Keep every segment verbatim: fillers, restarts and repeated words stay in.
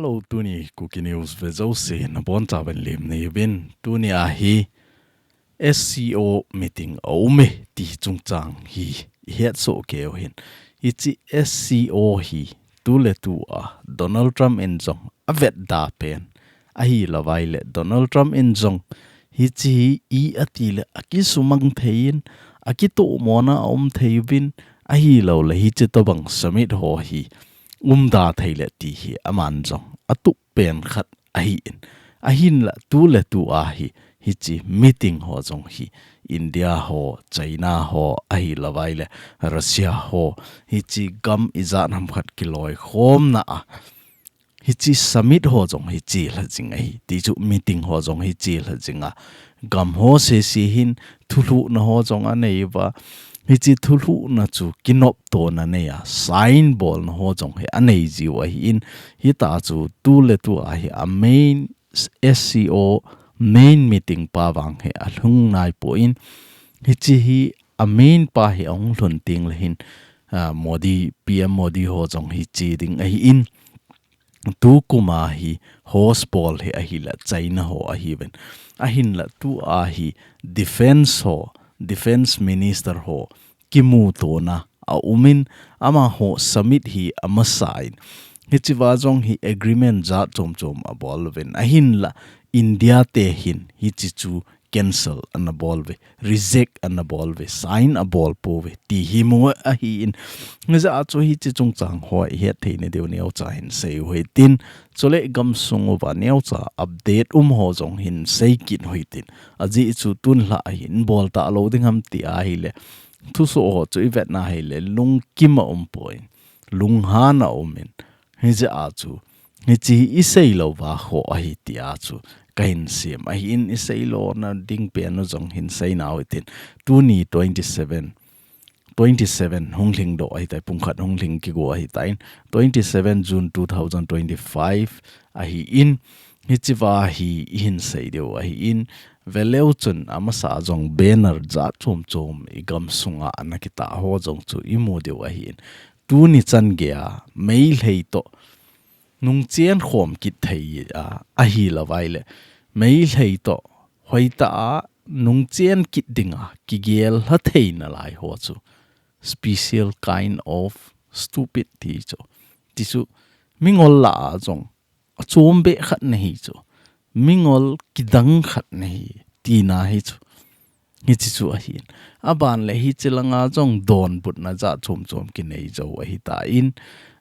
Hello, tuni Kuki News ve jouse nabonchauvin lemna neiyuvin, tuni a hi S C O meeting aume ti chungchang hi ihet soh keiyu hin. Hiche S C O hi tuletu a Donald Trump in jong avetda pen ahilouva ahile, Donald Trump in jong hiche hi i ati le akisumang thei in, akitohmona aum thei uvin, ahilouleh hiche tobang summit ho hi umda thei le ti hi aman jong atup pen khat ahi in. Ahinla tuletu a hi, hiche meeting ho jong hi India ho, China ho, ahilouva ahile Russia ho, hiche gam ijat ham khat kiloikhomna a hiche summit ho jong hi chelha jing ahi, ti chu meeting ho jong hi chelha jing a, gam ho sese hin thulhuhna ho jong anei uva, hiche thulhuhna chu kinoptona nei a, sign bolna ho jong hi anei jiu ahi in, hitia chu tuletu a hi a main S C O main meeting pa vang hi alhung naipoi in, hiche hi a main pa hi ahung lhun teng le hin, ah, Modi, P M Modi ho jong hi che ding ahi in, tukum a hi host bol hi ahile China ho ahiuvin. Ahinla tua hi defense ho, defense minister ho kimutona aum in, amaho summit hi amasa in. Hichea jong hi agreement jat chom chom abol uvin. Ahinla India te hin hiche chu cancel ana bol uve, reject ana bol uve, sign abol pouve, ti hi mu ahi in. Hijeh a chu hiche chungchang ho ihet theina diu neocha hin sei u hitin, chule gamsung uva neocha update um ho jong hin sei kit u hitin. Ajeh chu tun lha a hin bol talou ding ham ti ahile, thusoh ho chu ivet na ahile, lungkim aum poi, lunghan aum in. Hijeh a chu, hiche hi isei louva ho ahi tia chu kahin sem ahi in, isei lona ding pen u jong hin sei nau hitin. Tuni twenty seven, twenty seven hung lhing doh ahitai, pung khat hung lhing kigo ahitai. Twenty seven June two thousand twenty five ahi in, hichea hi ihin sei diu ahi in, veleu chun amasa jong banner jat chom chom igamsunga ana kitah ho jong chu imu diu ahi in. Tuni chan geiya Meitei toh nungchen khom kit thei a, ahilouva ahile Meitei toh hoitah a nungchen kit dinga kigel lha thei nalai ho chu special kind of stupid ti chu. Ti chu mingol lah a jong achom beh khat nahi chu. Mingol kidang khat nahi tina hi chu. Hiche chu ahi in. Aban le hiche langa jong donbutna jat chom chom kinei jou ahitan,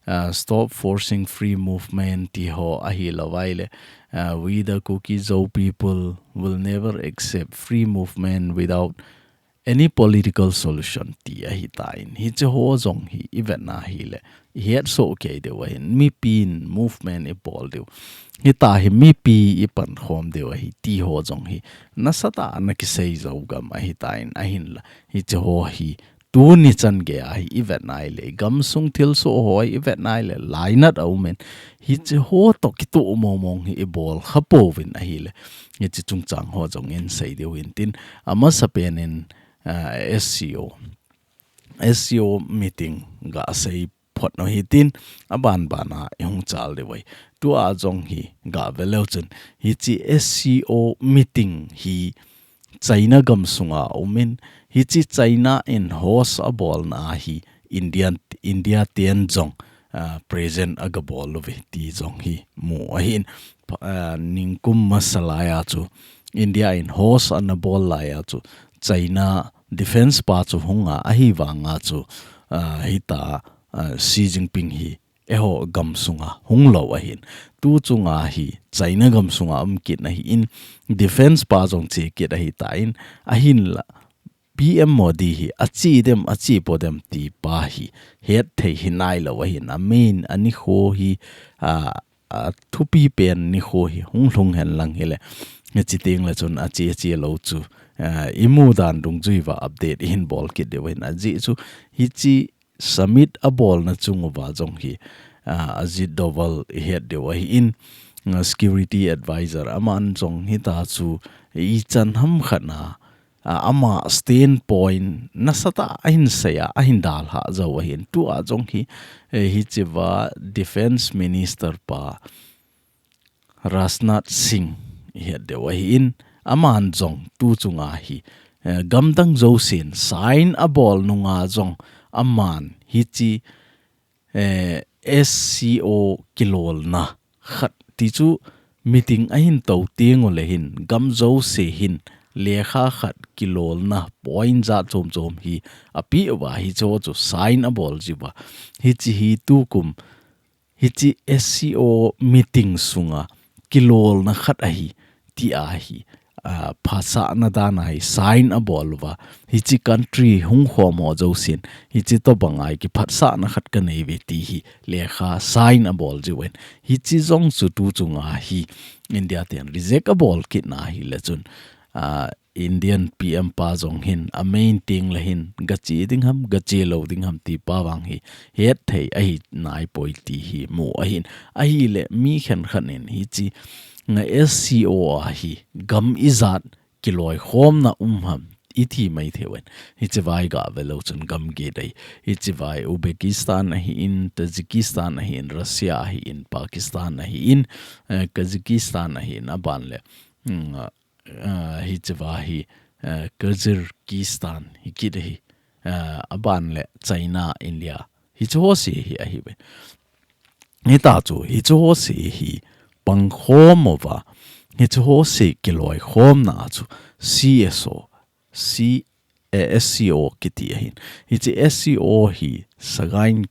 ah, Stop Forcing Free Movement ti ho ahilouva ahile, ah, We the Kuki Zo people will never accept free movement without any political solution ti ahitan. Hiche ho jong hi ivet na ahile, ihet soh kei diu ahin, mipin movement ibol diu. Hitia hi mipi ipankhom diu ahi ti ho jong hi nasatah a ana kisei jou gam ahitan, ahinla hiche ho hi tuni chan geiya hi ivet na ahile, gamsung thilsoh ho hi ivet na ahile, lainat aum in, hiche ho toh kitoh mong mong hi ibol kha pouvin ahile, hiche chungchang ho jong in sei diu hintin, amasapen in, ah, S C O, S C O meeting gasei phot u hitin, aban ban a ihung chal diu ahi. Tua jong hi gave leu chun, hiche S C O meeting hi China gamsunga aum in, hiche China in host abolna a hi Indian, India ten jong, ah, present agabol uve ti jong hi mu ahin. Pa-, ah, ningkum masa laiya chu India in host ana bol laiya chu China defense pa chu hunga, ahivanga chu, ah, hitia, ah, Xi Jinping hi eiho gamsunga hung lou ahin. Tu chunga hi China gamsunga um kit na ahi in, defense pa jong che kit ahitan, ahinla P M Modi hi ache dem, ache po dem ti pa hi het thei hi nailou ahin, a main a nikho hi, a, a thupi pen nikho hi hung lhung hen lang hile, hiche teng le chun ache, ache lou chu, a, imu dan dungjui uva update ihin bol kit diu ahin, ajeh chu hiche summit abolna chung uva jong hi, a, Ajit Doval ihet diu ahin, a, security advisor aman jong hitia chu ichan ham khat na, a, ama standpoint nasatah a ahin sei a, ahin dalhah jou ahin. Tua jong hi, eh, hichea defense minister pa, Rajnath Singh i het deu ahin, aman jong tu chunga hi, eh, gamdang jousen sign abol nunga jong aman hichi, eh, S C O kilolna khat ti chu meeting ahin tou teng uleh hin gam jouse hin lekha khat kilolna point jat chom chom hi apeh uva hicho chu sign abol jiuva. Hichi hi tukum hichi S C O meeting sunga kilolna khat ahi ti ahi, ah, phatsahna dan ahi sign abol uva. Hichi country hung khom ho jousen hichi tobang ahi kiphatsahna khat kanei uve ti hi lekha sign abol jiuvin. Hichi jong chu tu chunga hi India ten reject abol kit na hileh chun, ah, Indian P M pa jong hin, a main ting le hin, gache ding ham, gache lou ding ham ti pa vang hi, het thei ahi naipoi ti hi mu ahin. Ahileh mi khenkhat in hichi, nga S C O a hi, gam ijat kiloikhomna um ham, iti mai thei uvin. Hichi vai gave leu chun gam get ahi. Hichi vai Uzbekistan ahin, Tajikistan ahin, Russia ahin, Pakistan ahin, eh, Kazakhstan ahin, aban le, mm, ah, hichi vai hi, eh, Kazakhstan hi kit ahi, eh, aban le China, India. Hichi ho si hi ahi ve. Hita chu, hichi ho si hi pangkhom uva, hichi ho si kiloikhomna chu C S O, C, eh, S C O kiti ahin. Hichi S C O hi Sagaing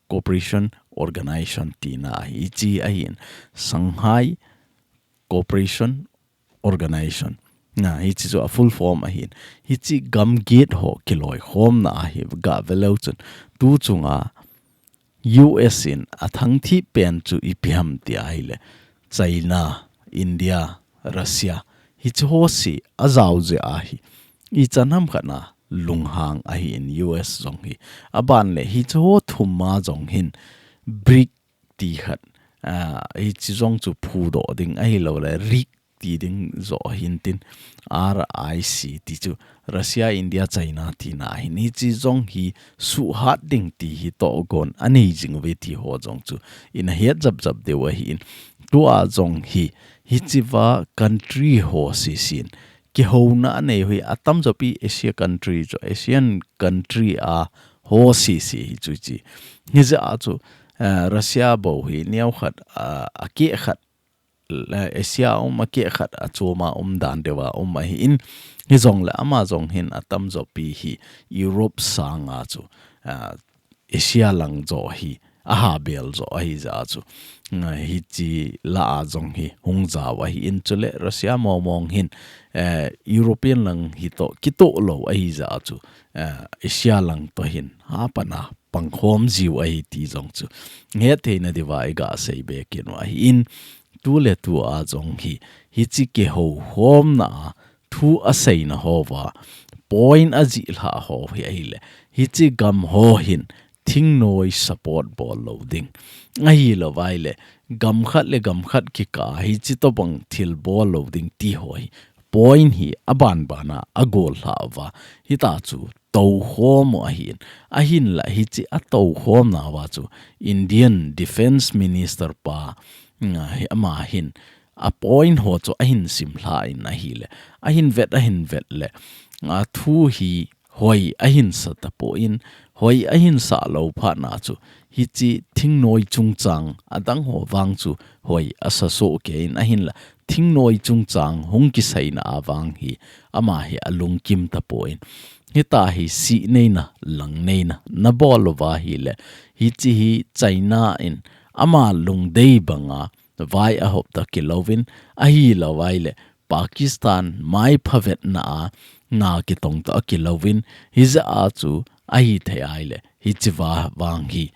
Cooperation Organization tina ahi. Hichi ahin Shanghai Cooperation Organization. Na, hichi chu a full form ahin. Hichi gam get ho kiloikhomna ahi gave leu chun. Tu chunga U S in a thangthip pen chu ipi ham ti ahileh. China, India, Russia. Hichi ho si ajao jeh ahi. Ichan ham khat na lunghang ahin U S jong hi. Aban le hichi ho thum a jong hin BRIC ti khat, ah, hichi jong chu phudoh ding ahilou le, rik ti ding joh hintin, R I C ti chu Russia, India, China tina ahin. Hichi jong hi suhat ding ti hi togon anei jing uve ti ho jong chu ina het jap jap deu ahin. Tua jong hi, hichi va country ho sisin kihouna anei u hi atamjo pi Asia country chu, Asian country a ho sisi hi chu chi. Hijeh a chu, eh, Russia bou hi neo khat, ah, akeh khat, eh, Asia um akeh khat a chom a um dan deu a um ahin. Hijong le ama jong hin atamjo pi hi Europe sanga chu, ah, Asia lang jo hi aha bel jo ahi jeh a chu. Nga hichi la a jong hi hung jao ahin chule Russia mong mong hin, eh, European lang hi toh kitoh lou ahi jeh a chu, eh, Asia lang toh hin ha pana pangkhom jiu ahi ti jong chu. Nge theina diuva iga sei be kit u ahin tu le tu a jong hi, hichi kihou khomna a thu aseina ho va, point ajih lha ho hi ahileh. Hichi gam ho hin, thingnoi support bol lou ding. Ahilou vai le, gam khat le gam khat kikah a hichi tobang thil bol lou ding ti ho hi. Point hi aban bana agol lha uva. Hita chu tou khom u ahin. Ahinla hichi atou khomna uva chu Indian Defence Minister pa, nga hi ama hin a point ho chu ahin sim lha in ahileh. Ahin vet, ahin vet le. A thu hi hoi ahin sa tapon, hoi ahin sa lou phat na chu, hichi thingnoi chungchang adang ho vang chu hoi asa soh kei in ahinla, thingnoi chungchang hung kiseina a vang hi, ama hi alungkim tapon. Hita hi sih neina, lang neina, nabol uva ahileh, hichi hi China in ama lungdei banga, vai ahop ta kilouvin, ahilou vai le, Pakistan mai phavetna a na kitong ta kilouvin, hijeh a chu ahithei ahileh, hichi va vang hi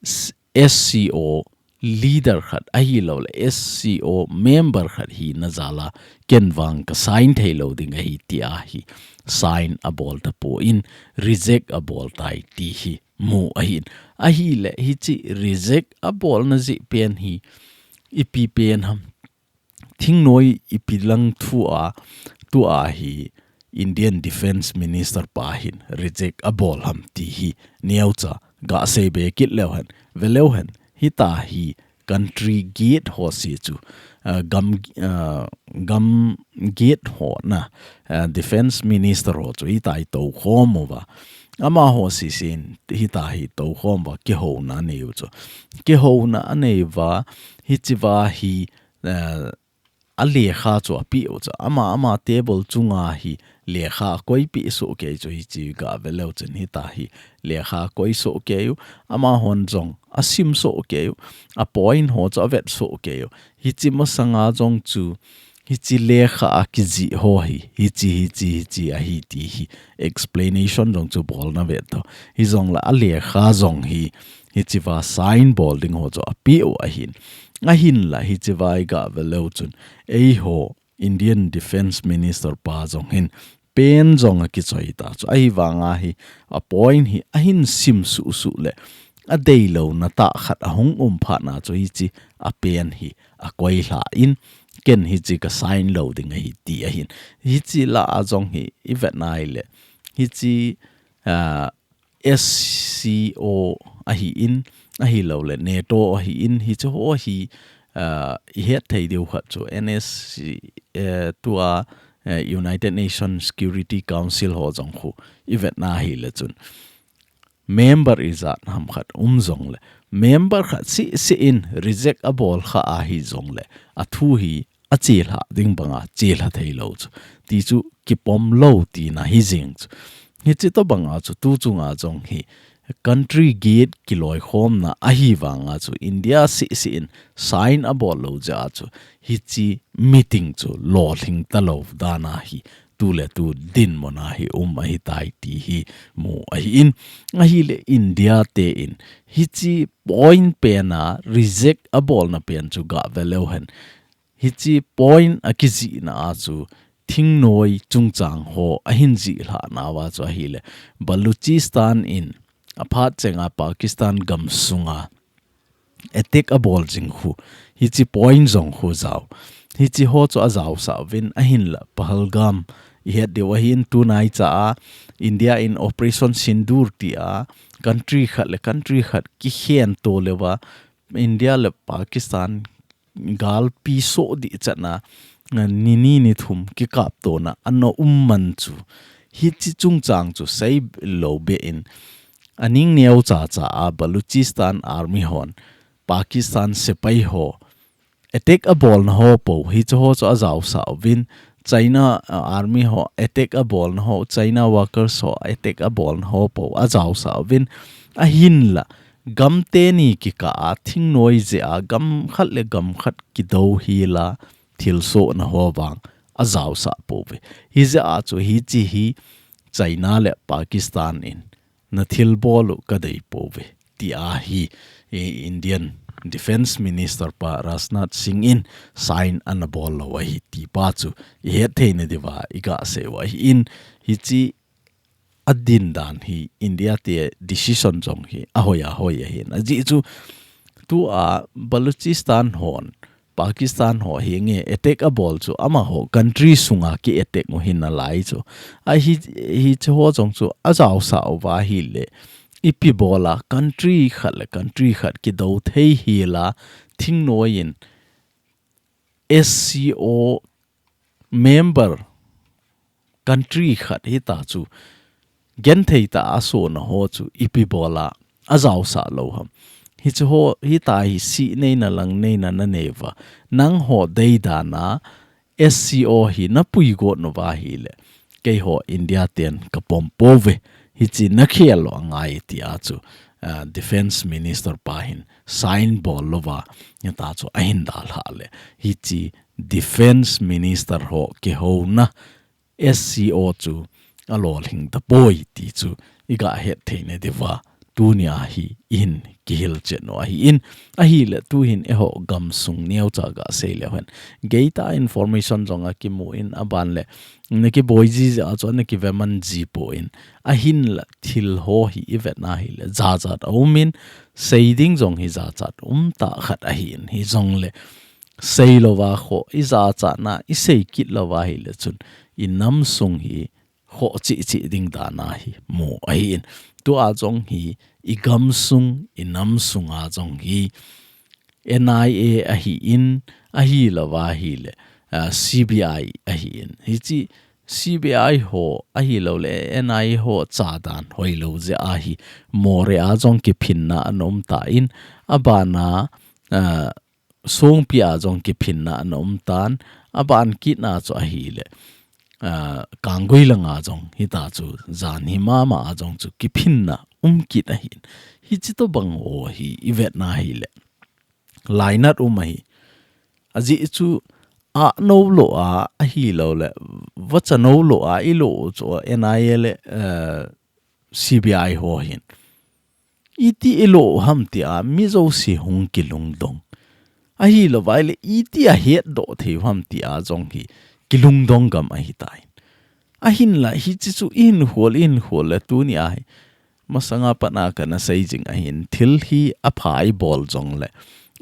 S-, S C O leader khat ahilou le, S C O member khat hina jal a ken vang ka sign thei lou ding ahi ti ahi. Sign abol tapon, reject abol tai ti hi mu ahin. Ahileh hichi reject abolna jeh pen hi ipi pen ham. Thingnoi ipi lang thu a, tua hi Indian Defence Minister pa hin reject abol ham ti hi neocha ga sei be kit leu hen, ve leu hen, hita hi country gate ho si chu, uh, gam, uh, gam gate ho na, uh, defense minister ho chu hitia hi tou khom uva. Amaho sisin hitia hi tou khom uva, kihouna anei u chu. Kihouna anei uva, hichea hi, uh, a lekha chu apeh u chu. Ama, ama table chunga hi lekha akoipeh soh kei chu hiche gave leu chun hitia hi lekha akoi soh kei u. Amahon jong asim soh kei u. A point ho chu avet soh kei u. Hiche masanga jong chu hiche lekha a kijih ho hi, hiche, hiche, hiche ahi ti hi explanation jong chu bolna ve to. Hijongle a lekha jong hi, hichea sign bol ding ho chu apeh u ahin. Ahinla hichea i gave leu chun, eiho Indian Defense Minister pa jong hin pen jong akichoi ta chu. Ahivanga hi a point hi ahin sim suhsuh le adeilouna tah khat ahung um phat na chu hiche a pen hi akoi lha in, ken hiche ka sign lou ding ahi ti ahin. Hiche lah a jong hi i vet nai le, hiche, ah, S C O ahi in, ahilou le NATO ahi in, hiche ho hi, ah, i het thei diu khat chu N S C, eh, tua, eh, United Nations Security Council ho jong khu i vet na hile chun, member ijat ham khat um jongle, member khat seh seh in reject abol kha ahi jongle, athu hi achelha ding banga chelha thei lou chu, ti chu kipom lou tina hi jing chu. Hiche tobanga chu tu chunga jong hi country gate kiloikhomna ahivanga chu India seh seh in sign abol lou jeh a chu hiche meeting chu lolhing talou dan ahi, tu le tu dinmun a hi um ahitai ti hi mu ahi in, ahile India te in hiche point pen a reject abolna pen chu gave leu hen. Hiche point a kijihna a chu thingnoi chungchang ho ahin jih lhah nauva chu ahile, Baluchistan in aphat chenga Pakistan gam sunga attack abol jing khu, hiche point jong khu jao. Hiche ho chu ajaosah uvin, ahinla Pahalgam i het diu ahin, tunaicha a India in Operation Sindoor ti a country khat le country khat kikhen to leuva, India le Pakistan galpi soh dih chan a, ni ni ni thum kikaptona ana um man chu, hiche chungchang chu sei lou beh in, aning neo chacha a Baluchistan Army hon Pakistan sepai ho attack abolna ho po, hiche ho chu ajaosah uvin, China, uh, Army ho attack abolna ho, China workers ho attack abolna ho po ajaosah uvin, ahinla gam teni kikah a thingnoi jeh a gam khat le gam khat kidou hila thilsohna ho vang ajaosah pouve. Hijeh a chu hiche hi China le Pakistan in na thilbol u kadei pouve, ti ahi, eh, Indian Defense Minister pa Rajnath Singh in sign ana bol lou ahi ti pa chu i het theina diuva i gasei u ahi in, hiche adin dan hi India te decision jong hi ahoi ahoi ahin. Ajeh chu tua Baluchistan hon Pakistan ho hi nge attack abol chu amaho country sunga ki attack u hi nalai chu. Ahi, hiche ho jong chu ajaosah uva ahile, ipi bola country khat le country khat kidou thei hila thingnoi in S C O member country khat hita chu genthei ta a sona ho chu ipi bola ajaosah lou ham. Hiche ho hita hi sih neina lang neina nanei uva, nangho deidan a S C O hi napui got uva ahile, keiho India ten kapom pouve, hiche nakhel lou angai tia chu, ah, Defense Minister pa hin sign bol louva, hita chu ahin dalha le, hiche Defense Minister ho kihouna S C O chu alolhing tapoi ti chu i gahet theina diuva tunia hi i hin kihil chet u ahi in, ahile tu hin eiho gamsung neocha gasei leu hen, geita information jong akimu in, aban le nakiboi ji jeh a chu ana kive man ji poi, ahinla thil ho hi i vet na hile jachat aum in, sei ding jong hi jachat um tah khat ahi in, hijongle sei louva kho i jachat na, i sei kit louva ahile chun i namsung hi kho cheh cheh ding dan a hi mu ahi in. Tua jong hi i gamsung, i namsung a jong hi N I A ahin, ahilouva ahile, ah, C B I ahin. Hichi C B I ho ahilouleh N I A ho chadan hoilou jeh ahi. Moreh a jong kiphinna ana um tan, abana, ah, Songpi a jong kiphinna ana um tan, aban kitna chu ahile, ah, Kanggui langa jong hitachu, jan hi mama a jong chu kiphinna um kit ahin. Hichi tobang ho hi ivetna ahile, lainat um ahi. Ajeh chu, a nou lou a, ahilouleh, vacha nou lou a, i lou chu, N I A le, eh, C B I ho hin. Iti i lou ham tia, mi jouse hung kilungdong. Ahilouva ahile, iti a hetdoh thei ham tia, jong hi kilungdong gam ahitai. Ahinla, hichi chu i hin hol, i hin hol le tuni ahi. Masanga pat a kana seijing ahin, thil hi apha i bol jongle,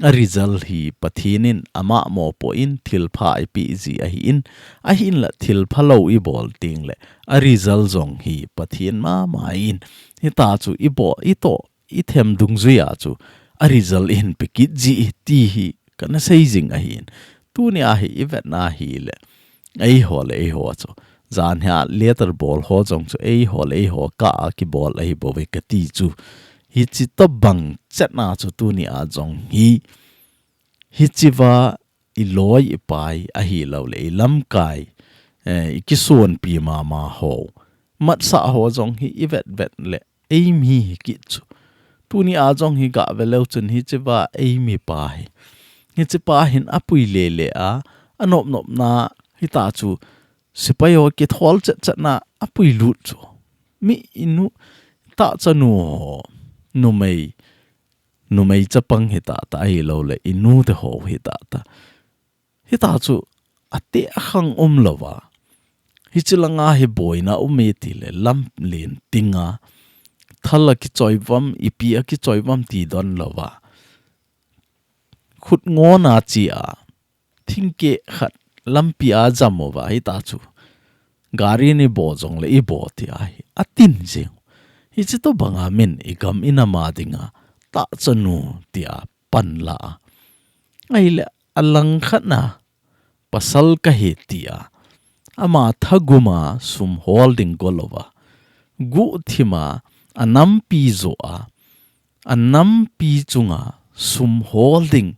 a result hi Pathen in ama mopoh in thil pha eipeh ji ahin, ahinla thil phalou i bol tengle, a result jong hi Pathen mama in, hitachu i bol, i toh, i them dungjuia chu, a result i hin pe kit ji ti hi, kana seijing ahin. Tuni ahi, ivetna ahile, eiho le eiho chu, jan hia letter bol ho jong chu, eiho le eiho kah a kibol ahi bouve kati chu. Hichi tobang chetna chu tuni a jong hi, hichiva i loi i pai ahilouleh i lamkai, eh, i kisonpi mama ho, matsah ho jong hi ivet vet le, eimi hi kit chu. Tuni a jong hi gah ve leu chun hichiva eimi pa hi. Hichipa hin apui lele a, anop nopna hitachu, sepai ho kithol chet chetna apui lut chu. Mi inu, tahchanu ho, numei, numei chapang hitata ahilouleh, inu te ho hitata. Hitachu, ati akhang umlouva. Hichi langa hi boina um e tile lamlen tinga. Thal a kichoi uvam, ipi a kichoi uvam ti donlouva. Khut ngon a chia. Thingkeh khat lampi a jam uva hitachu. Gari nei bol jongle i bol ti ahi. Atin jing. Hichi tobanga min i gam i nam a dinga. Tahchanu tia panla. Ahile alangkhat na. Pasal kahi tia. Ama thagum a sum hol ding golouva. Guhthim a, anampi joh a. Anampi chunga sum hol ding.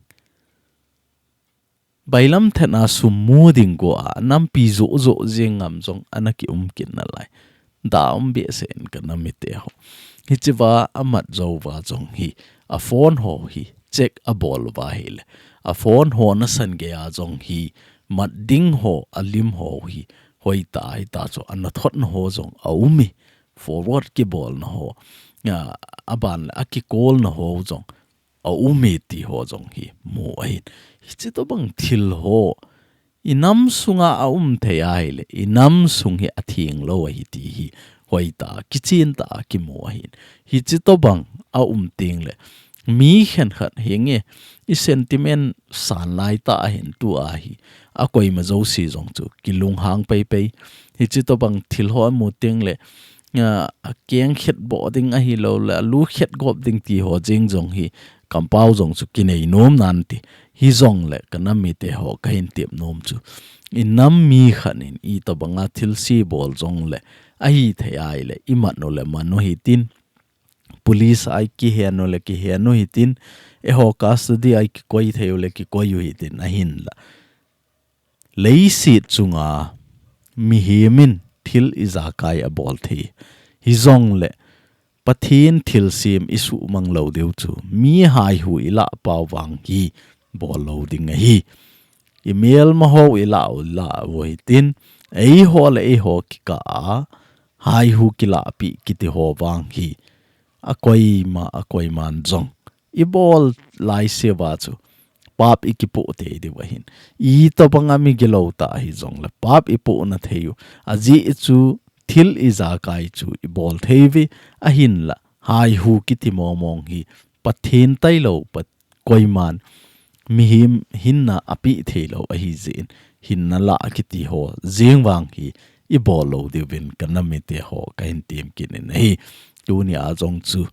Bailam thet a sum mu ding go a, anampi joh joh jing ngam jong ana kium kit nalai. Da um behseh in ka nam mite ho. Hichiva amat jouva jong hi, a phone ho hi, check abol uva ahile. A phone ho nasan gei a jong hi, mat ding ho, alim ho hi, hoitah, hoitah chu ana thotna ho jong aum e. Forward kibolna ho, a, aban le akikolna ho jong aum e ti ho jong hi mu ahin. Hichi tobang thil ho i nam sunga aum thei ahile, i nam sung hi atheng lou ahi ti hi hoitah, kichentah a kimu ahin. Hichi tobang aum tengle, mi khenkhat hinge, i sentiment san laitah ahin tua hi, akoima jouse jong chu kilunghang peipei. Hichi tobang thil ho amu tengle, a, akeng khet boh ding ahilouleh, alu khet gop ding ti ho jing jong hi, kampau jong chu kinei nom nante. Hijongle ka nam mite ho kahin tep nom chu, i nam mi khat in itobanga thilse bol jongle, ahithei ahile, i mat u le man u hitin, police a i kihen u le kihen u hitin, eiho custody a i kikoi thei u le kikoi u hitin, ahinla. Leiset chunga mihem in thil ijakai abol thei. Hijongle Pathen thilsem isuhmang lou diu chu, mi haihu ilah pau vang hi bol lou ding ahi. I melma ho ilah u, ilah u hitin, eiho le eiho kikah a, haihu kilahpeh kiti ho vang hi, akoima, akoiman jong i bol laiseuva chu, pap i kipoh tei diu ahin. Itobanga mi gilou tah hijongle, pap i pohna thei u. Ajeh chu thil ijakai chu i bol thei uve, ahinla, haihu kiti mongmong hi, Pathen tailou, Pat-, koiman, mihem hinna apeh theilou ahi jeh in, hinna lah kiti ho, jeng vang hi, i bol lou diuvin ka nam mite ho, kahin tem kit in ahi. Tuni a jong chu,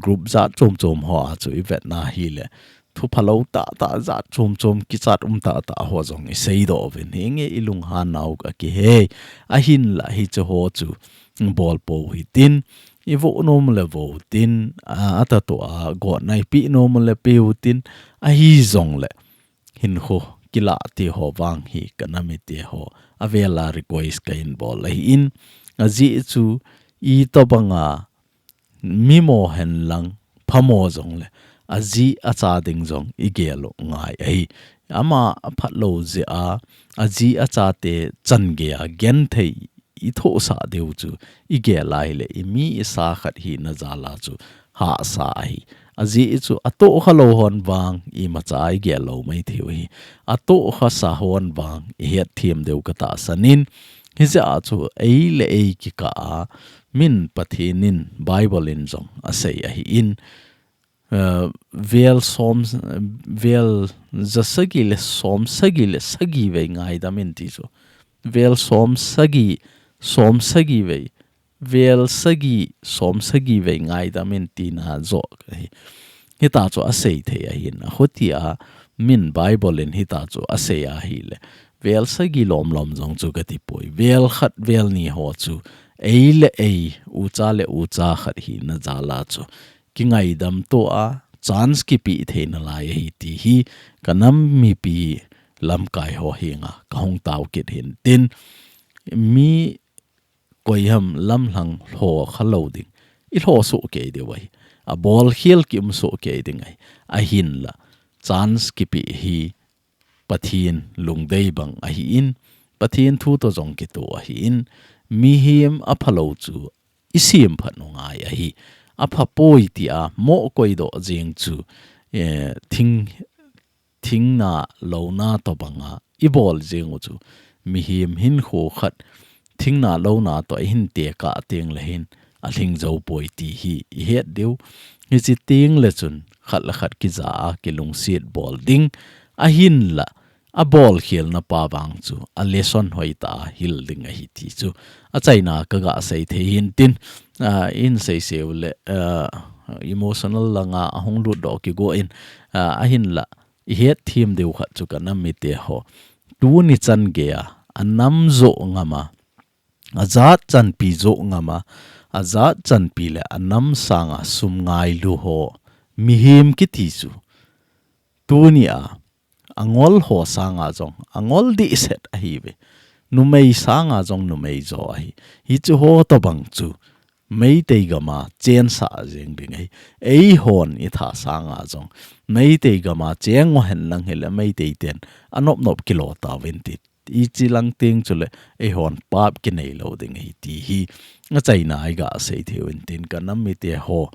group jat chom chom ho a chu i vetna ahile, thu phalou tah tah, jat chom chom, kichat um tah tah ho jong i seidoh uvin, hinge i lunghan nau ka kihei. Ahinla hiche ho chu bol pou hitin, i vo nom le vo tin, a, a tah tua gotna i pe nom le pe utin, ahi jongle hinkho kilah te ho vang hi ka nam mite ho a vela request ka hin bol ahin, ajeh chu itobanga mimo hen lang phamo jongle aji acha ding jong i gel u ngai ahi. Ama a phatlou jeh a, aji achate changei a genthei i thohsah diu chu i gel a ahile, i mi i sa khat hina jal a chu hahsa ahi. Ajeh chu atohkha lou hon vang imacha i gel lou mai thei u ahi. Atohkhasa hon vang i hetthem diu ka tahsan in, hijeh a chu ei le ei kikah a min Pathen in Bible in jong asei ahin, eh, vel som, vel ja sagi le som sagi le sagi vei ngaidam in ti chu. Vel som sagi, som sagi vei, vel sagi, som sagi vei ngaidam in tina joh ahi. Hita chu asei thei ahin, akhuti a min Bible in hita chu asei ahile, vel sagi lom lom jong chu kati poi. Vel khat, vel ni ho chu ei le ei, ucha le ucha khat hina jal a chu kingaidam to a, chance kipe theina lai ahi ti hi ka nam mipi lamkai ho henga ka hung tao kit hin tin, mi koiham lamlhang lhokha lou ding, i lhosoh kei diu ahi. Abol khel ki um soh kei ding ahi. Ahinla, chance kipe hi Pathen lungdei bang ahin, Pathen thu to jong kito ahin, mihem aphalou chu i semphat u ngai ahi. Apha poi tia mo koidoh jeng chu, eh, thing, thingna louna tobanga i bol jeng u chu, mihem hinkho khat thingna louna to ahin tekah teng le hin alhing jou poi ti hi i het diu. Hiche teng le chun khat le khat kija a kilungset bol ding, ahinla abol khelna pa vang chu a lesson hoitah a hil ding ahi ti chu achaina ka ga sei thei hin tin, ah, in sei seu le, ah, emotional langa ahung lut doh kigo in, ah, ahinla i hetthem diu khat chu ka nam mite ho, tuni chan gei a, anam joh ngam a, ajat chanpi joh ngam a, ajat chanpi le anam sanga sum ngailu ho, mihem kiti chu, tuni a, angol ho sanga jong angol dehset ahiuve. Numei sanga jong numei jo ahi. Hichu ho tobang chu Meitei gam a chensah jeng ding ahi. Eihon i tha sanga jong Meitei gam a cheng u hen lang hile Meitei ten anop nop kilo tauvin ti, ichi lang teng chule eihon pap kinei lou ding ahi ti hi achaina i ga sei thei uvin tin, ka nam mite ho,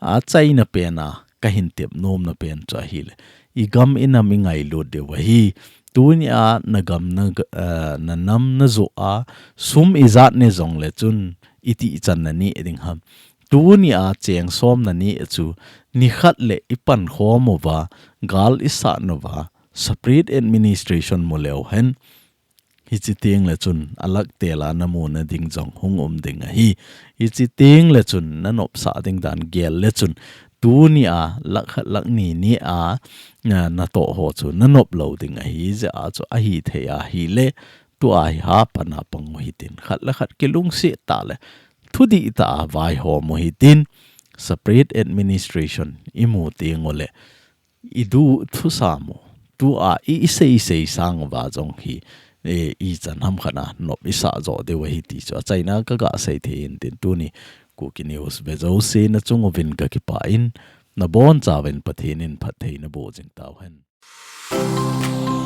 achaina pen a ka hin tep nomna pen chu ahile, i gam i nam i ngailut diu ahi. Tuni a na gam na, eh, na nam na joh a sum ijat ne jongle chun iti ichan na neh ding ham? Tuni a cheng som na neh chu nikhat le i pankhom uva, gal i sat uva, separate administration mu leu hen, hichi teng le chun alak tel a na muna ding jong hung um ding ahi. Hichi teng le chun na nopsah ding dan gel le chun, tuni a lak khat lak ni ni a, na, na toh ho chu na nop lou ding ahi. Hijeh a chu ahi thei ahile, tua hi hapan a pang u hitin, khat le khat kilungset tah le thudih tah a vaihom u hitin, separate administration i mu teng ule, i duh thusam u, tua i, i sei sei sang uva jong hi, eh, ichan ham khat a nop i sah joh diu ahi ti chu achaina ka ga sei thei hin tin, tuni Kuki News ve jouse na chung uvin ka kipah in, na bonchauvin Pathen in phatthei na boh jing tau hen.